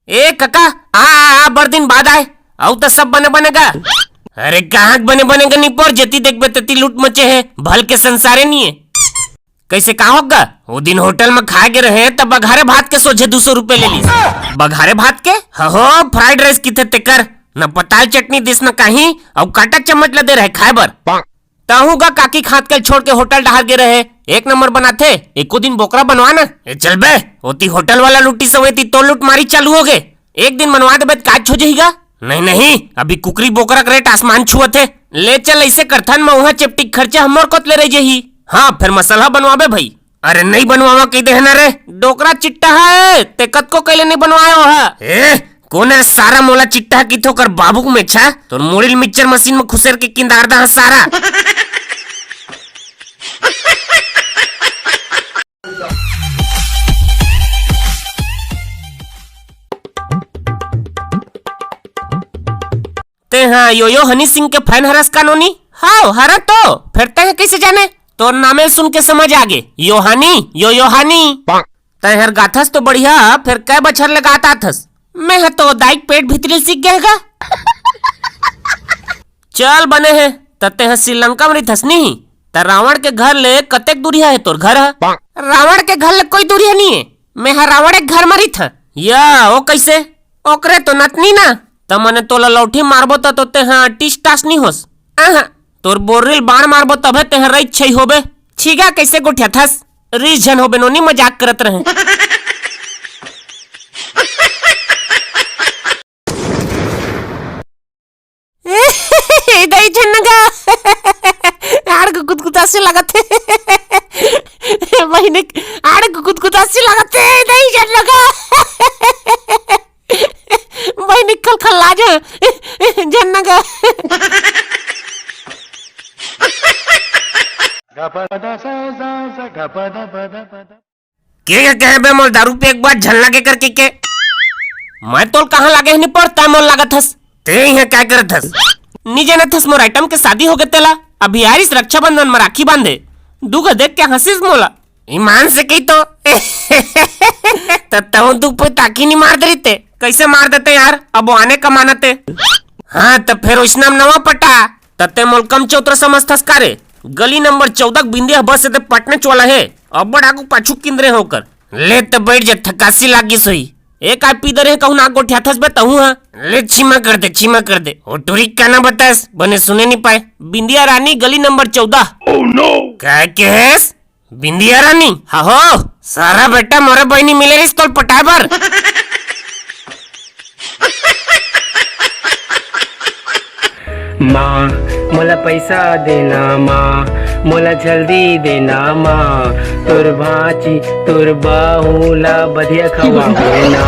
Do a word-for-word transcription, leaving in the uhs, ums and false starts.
ए कका, आ, आ, आ, बड़ दिन बाद आए। अउ त सब बने बने गा? अरे कहाँ के बने बने गा निपोर, जेती देखबे तेती लूट मचे हे, भल के संसारे नी हे। कैसे का हो गा? ओ दिन होटल में खाए गे रहे त बघारे भात के सोझे दू सौ रुपए ले लीस। बघारे भात के? हो, फ्राइड राइस किथे तेकर, न पताल चटनी दिस न काही, अउ काटा चम्मच ल दे रहे खाए बर। तहूँ गा काकी खात के छोड़ के होटल डहार गे रहे। एक नंबर बनाथे, एको दिन बोकरा बनवा ना। ए चल बे, ओती होटल वाला लूटी सवेती तो लूट मारी चालू हो गे। एक दिन बनवा देबे त काज हो जही गा। नहीं नहीं, अभी कुकरी बोकरा के रेट आसमान छुअत हे। ले चल, ऐसे करथन म उहाँ चेपटी के खर्चा हमर कोत ले रह जही। हाँ, फिर मसलहा बनवाबे भाई। अरे नहीं बनवावा कही दे हे ना रे, डोकरा चिट्टा है, ते कतको कैले नहीं बनवाए हो हा। ए, कोन हे सारा मोला चिट्टा की थोकर बाबू को मेछा, तोर मुड़ी ल मिक्सचर मशीन में खुसेर के किंदार दा हा सारा। ते हाँ यो यो हनी सिंह के फैन हरस का नोनी? हाव, हरा तो। फिर ते कैसे जाने? तोर नामे सुन के समझ आगे। यो हानी, यो यो हानी। तैं हर गाथस तो बढ़िया, फेर कै बछर ले गात आथस? मैं ह तो दाई के पेट भीतरी सीख गए गा। चल बने हे, त तें ह श्रीलंका म रहिथस नी? त रावण के घर ले कतेक दूरिहा हे तोर घर ह? रावण के घर ले कोई दूरिहा नी हे, मैं ह रावण के घर म रहिथंव। या, ओ कइसे? ओकरे तो नतनी ना, त मने तोला लौठी मारबो त, तो तें ह टिस टास नी होस। अहं, तोर बोर्री ल बाण मारबो तभे तें ह रइच छई होबे। छीगा कइसे गोठियाथस? रीस झन होबे नोनी, मजाक करत रहें। ए दई झन गा। आड़ के कुतकुतासी लागत हे। बहिनी, आड़ के कुतकुतासी लागत हे, दई झन गा। बहिनी खलखल लाज झन गा। के, के कहे बे मोल दारू पिए के बाद झन लागे करके के? मैं तोल कहाँ लागे हनी पर तैं मोल लागत हस? तें इहाँ काय करत हस? नी जानत हस मोर आइटम के शादी होगे तेला? अभी आरिस रक्षाबंधन म राखी बांधे। दू गा देख के हंसिस मोला। ईमान से कही तो। त तहूँ दू पे ताकी नी मार दे रहिते। कइसे मार देते यार? अब वो आने कमाना ते। हाँ, त फेर ओइसना म नवा पटा। त तें मोल कम चौतरा समझथस का रे? गली नंबर चौदह के बिंदिया बस ते पटने च वाला हे। अब्बड़ आगू पाछू किंदरे होकर। ले त बैठ जा, थकासी लागिस होही। ए काय पी दे रहे कहूँ ना गोठियाथस बे तहूँ हा। ले छिमा कर दे, छिमा कर दे। ओ टुरी का ना बतास, बने सुने नी पाए। बिंदिया रानी गली नंबर चौदह। Oh no! काय कहेस? बिंदिया रानी? हा हो, सारा बेटा मोरे बहिनी मिले रहिस तोल पटाए बर। माँ, मोला पैसा देना माँ, मोला जल्दी देना माँ, तोर भांची, तोर बहू ला बढ़िया खवाहूँ ना।